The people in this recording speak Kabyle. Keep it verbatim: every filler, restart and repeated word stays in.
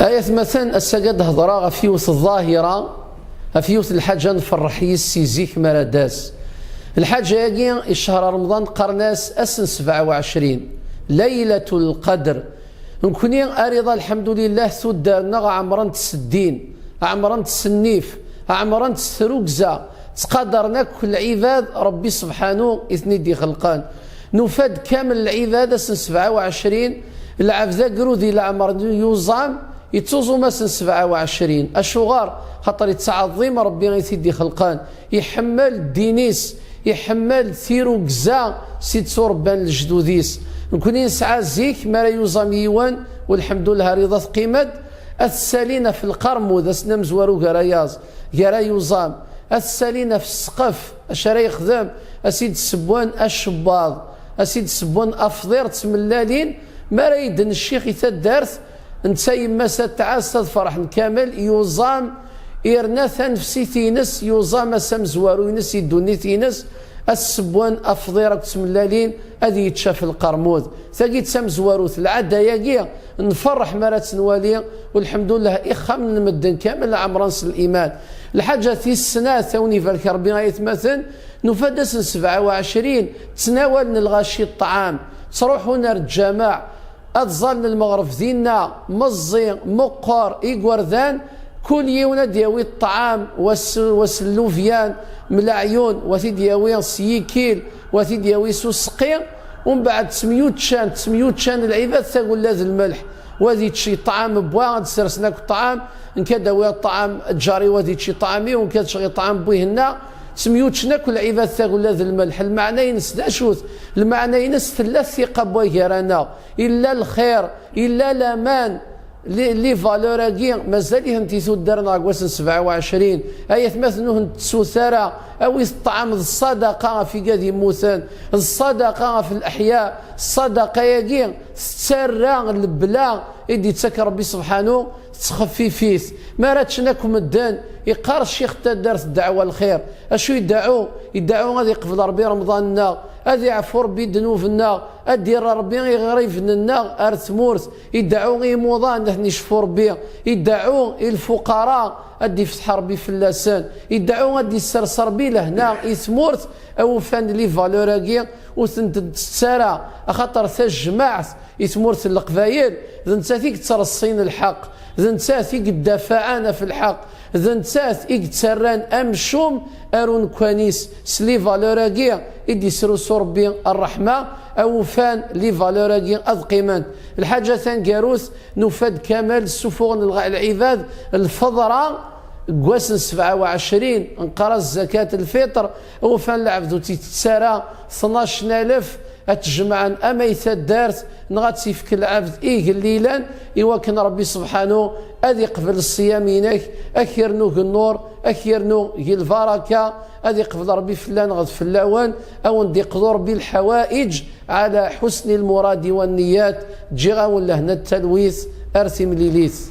Ay atmaten, ass-agi ad d-hedreɣ ɣef yiwet ḍḍahira, ɣef yiwet n lḥaǧa nferreḥ yis si zik mi ara d-tas. Lḥaǧa-agi, i ccehr Remḍan qqaren-as ass n sebɛa u ɛecrin, Laylatul Qadr. Nekni ar iḍ, lḥemdulillah, tuddar-nneɣ ɛemrent s ddin, ɛemrent s nnif, ɛemrent s trugza, ttqadaren akk lɛibad Rebbi sebḥanu i ten-id-ixelqen. Nufa-d kamel lɛibad ass n sebɛa u ɛecrin, lɛebd agrud i leɛmer n yuẓam, ittuẓum ass n sebɛa u ɛecrin. Acuɣer? Xaṭer ittɛeḍḍim Rebbi i t-id-ixelqen, iḥemmel ddin-is, iḥemmel tirugza s i tturebban lejdud-is. Nekni nesɛa zik, mi ara yuẓam yiwen, u lḥemdullah ar iḍ ad teqqim-d, ad t-ssalin ɣef lqermud, ass n amezwaru gar ayaẓ, gar ayuẓam, ad t-ssalin ɣef ssqef, acu ara yexdem, ad s-id-ssewwen acebbaḍ, ad s-id-ssewwen afḍir d tmellalin, mi ara yedden ccix i taddart, netta yemma-s ad tɛass, ad ferḥen kamel, yuẓam, irna tanefsit-ines, yuẓam ass amezwaru-ines i ddunit-ines, ad ssewwen afḍir akked tmellalin, ad yečč ɣef lqermud. Tagi d tamezwarut, lɛada-agi, nferreḥ mi ara tt-nwali, u lḥemdullah, ixxamen n medden kamel ɛemren s liman. Lḥaǧa tis snat, a wen-ibarek Rebbi ay atmaten, nufa-d ass n sebɛa u ɛecrin, ttnawalen lɣaci ṭṭɛam, ttruḥun ar ǧǧamaɛ, ad ẓallen lmeɣreb dinna, meẓẓi, meqqer, igerdan, kul yiwen ad d-yawi ṭṭɛam, wa s, wa s llubyan, m leɛyun, wa t-id-yawi s yikil, wa t-id-yawi s useqqi, umbeɛd ttemyuččan, ttemyuččan lɛibad tagella d lmelḥ, wa ad yečč ṭṭɛam n wa, ad d-sersen akk ṭṭɛam, nekk ad d-awiɣ ṭṭɛam n ǧar-iw ad yečč ṭṭɛam-iw, nekk ad ččeɣ ṭṭɛam n wihenna, ttemyuččen akk lɛibad tagella d lmelḥ. Lmeɛna-ines d acu-t? Lmeɛna-ines tella thiqa n way gar-aneɣ. Illa lxir, illa laman, li, li valeur-agi, mazal-itent i tuddar-nneɣ deg wass n sebɛa u ɛecrin. Ay atmaten, ur tent-ttut ara, awit ṭṭɛam d ṣṣadaqa ɣef igad yemmuten, d ṣṣadaqa ɣef leḥya, ṣṣadaqa-agi tettarra lebla i d-ittak Rebbi sebḥanu, tettxeffif-it. Mi ara ččen akk medden, iqqar ccix n taddart ddeɛwa lxir. Acu ideɛɛu? Ideɛɛu ad iqbel Rebbi Remḍan-nneɣ, ad iɛfu Rebbi ddnub-nneɣ, ad d-irr Rebbi iɣriben-nneɣ ar tmurt, ideɛɛu i imuḍan ad ten-icfu Rebbi, ideɛɛu i lfuqara ad d-ifteḥ Rebbi fell-asen, ideɛɛu ad d-issers Rebbi lehna i tmurt. Awufan li valeur-agi ur tent-ntett ara, axaṭer tajmaɛt i tmurt n Leqbayel d nettat i yettreṣṣin lḥeqq, d nettat i yeddafaɛen ɣef lḥeqq, d nettat i yettarran amcum ar unekwan-is s li valeur-agi i d-isrusu Rebbi ṛṛeḥma. Awufan li valeur-agi ad qqiment. Lḥaǧa taneggarut, nufa-d kamel ssufuɣen lɣ-, lɛibad lfeḍra deg wass n sebɛa u ɛecrin, nqar-as zakat lfiṭr, awufan lɛebd ur tt-itett ara, tnac n alef, ad t-jemɛen ama i taddart neɣ ad tt-ifk lɛebd i igellilen, i wakken Rebbi sebḥanu ad iqbel ṣṣyam-inek, ad k-irnu g nnur, ad k-irnu g lbaraka, ad iqbel Rebbi fell-aneɣ d fell-awen, ad wen-d-iqḍu Rebbi lḥawaiǧ ɛla ḥusni lmuradi wa nniyat. Ǧǧiɣ-awen lehna d talwit, ar timlilit.